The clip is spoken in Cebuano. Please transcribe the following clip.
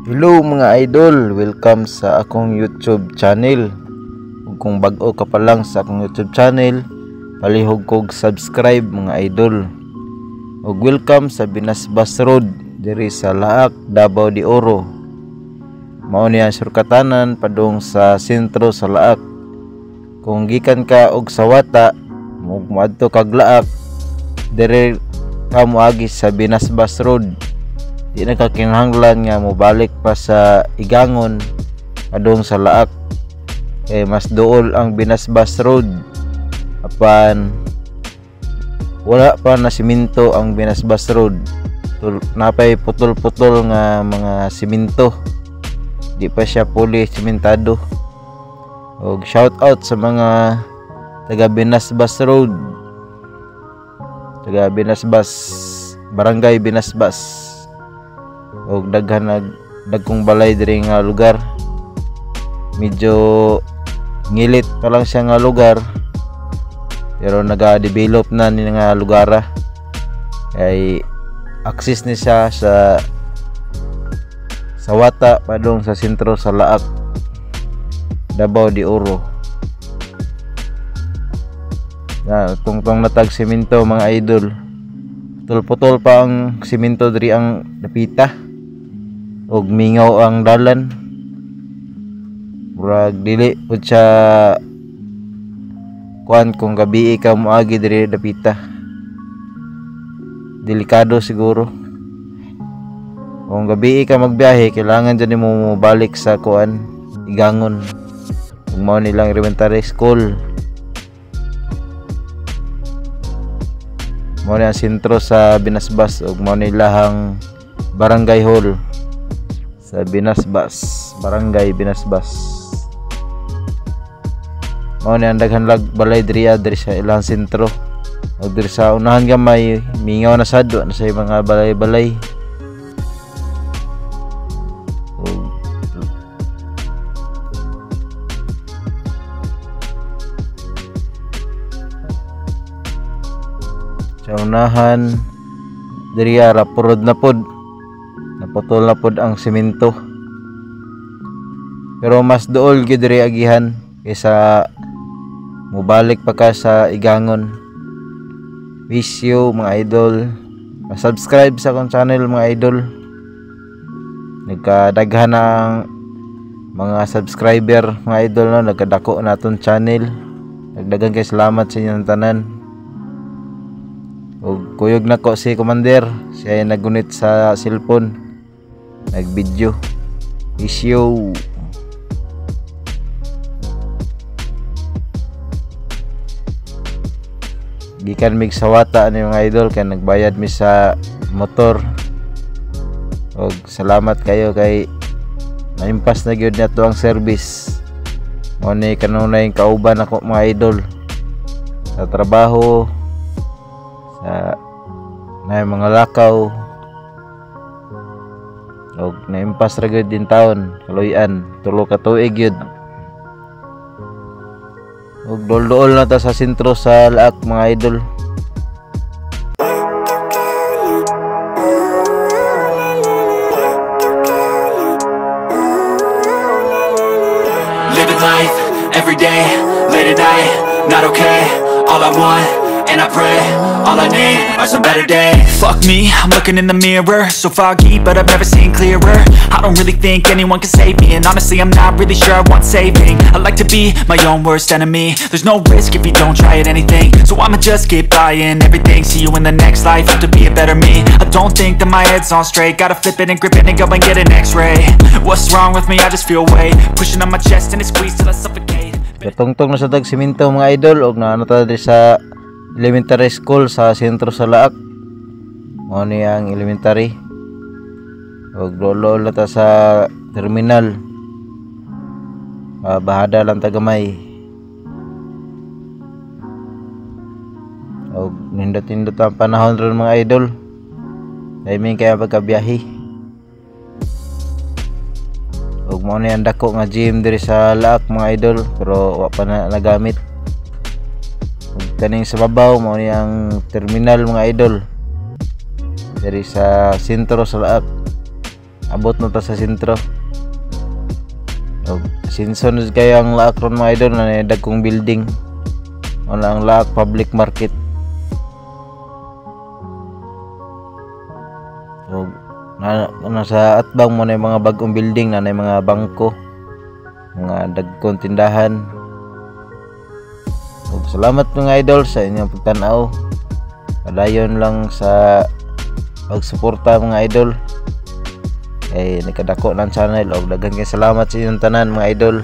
Hello mga idol, welcome sa akong YouTube channel. Ug kung bag-o ka pa lang sa akong YouTube channel, palihog kog subscribe mga idol. Ug welcome sa Binasbas Road diri sa Laak, Davao de Oro. Mao ni ang surkatanan padung sa sentro sa Laak. Kung gikan ka og Sawata, ug moadto kag Laak, diri ka moagi sa Binasbas Road. Di na ka kinahanglan nga mobalik pa sa Igangon padung sa Laak. Kay mas duol ang Binasbas Road. Apan wala pa na siminto ang Binasbas Road. Napay putol-putol nga mga siminto. Di pa siya fully simentado. Og shout out sa mga taga Binasbas Road, taga Binasbas, Barangay Binasbas. Og daghan nag dagkong balay diri nga lugar. Medyo ngilit pa lang siya nga lugar, pero naga-develop na ni nga lugara. Kay access ni siya sa Sawata padung sa sentro sa Laak, Davao de Oro. Na tungtong natag semento mga idol. Putol-putol pa ang semento diri ang dapita. Og mingaw ang dalan. Murag dili pud siya kuan kung gabi ka moagi diri dapita. Delikado siguro. Kung gabi ka magbiyahe, kailangan dyan nimo mobalik sa kuan, Igangon. Ug mao nilang elementary school. Mao ni ang sentro sa Binasbas ug mao ni ilahang barangay hall sa Binasbas, Barangay Binasbas. Mao ni ang daghan lag balay diri diri sa ilang sentro. Ug diri sa unahan gamay mingaw na sad na sa mga balay-balay. Sa unahan diri ra purod na pod, naputol na pod ang semento. Pero mas duol gyud diri agihan kaysa mobalik pa ka sa Igangon. Wish you mga idol, pa-subscribe sa akong channel mga idol. Nagkadaghan ang mga subscriber mga idol, no? Nagkadako na atong channel. Nagdagan kay salamat sa inyong tanan. Og kuyog na ko si Commander, siya ay nagunit sa cellphone, nagvideo. Wish you. Gikan mig Sawata ani mga idol kay nagbayad mi sa motor. Og salamat kayo kay naimpas na gyud nato ang service. Mao ni kanunay kauban ako mga idol sa trabaho, sa na mga lakaw. Og naimpas ra gyud din taon, kaluy-an, tulo ka tuig gyud. Og dol-dol na ta sa sentro sa Laak mga idol. Living life every day, late at night, not okay. All I want, and I pray, all I need are some better days. Fuck me, I'm looking in the mirror, so foggy, but I've never seen clearer. I don't really think anyone can save me, and honestly, I'm not really sure I want saving. I like to be my own worst enemy. There's no risk if you don't try at anything, so I'ma just keep buying everything. See you in the next life, have to be a better me. I don't think that my head's on straight, gotta flip it and grip it and go and get an x-ray. What's wrong with me? I just feel weight pushing on my chest and it squeezed till I suffocate. Tungtong na sa tag simento mga idol, og naano ta diri sa elementary school sa sentro sa Laak. Mao ni ang elementary. Og lolo na ta sa terminal. Bahada lang ta gamay. Og nindot-nindot ang panahon ron mga idol. Timing kaya pagkabiyahe. Og mao ni ang dako nga gym diri sa Laak mga idol, pero wa pa na nagamit. Og kaning sa babaw mao ni ang terminal mga idol diri sa sentro sa Laak. Abot na ta sa sentro. Og sinso na kayo ang Laak ron, mga idol, na dagkong building. Wala ang Laak Public Market. Og na, nasa atbang mo na yung mga bagong building na yung mga bangko, mga dagkong tindahan. Og salamat, mga idol, sa inyong pagtanaw. Padayon lang sa pagsuporta, mga idol, kay nakadako ng channel. Og daghan kay salamat sa inyong tanan, mga idol.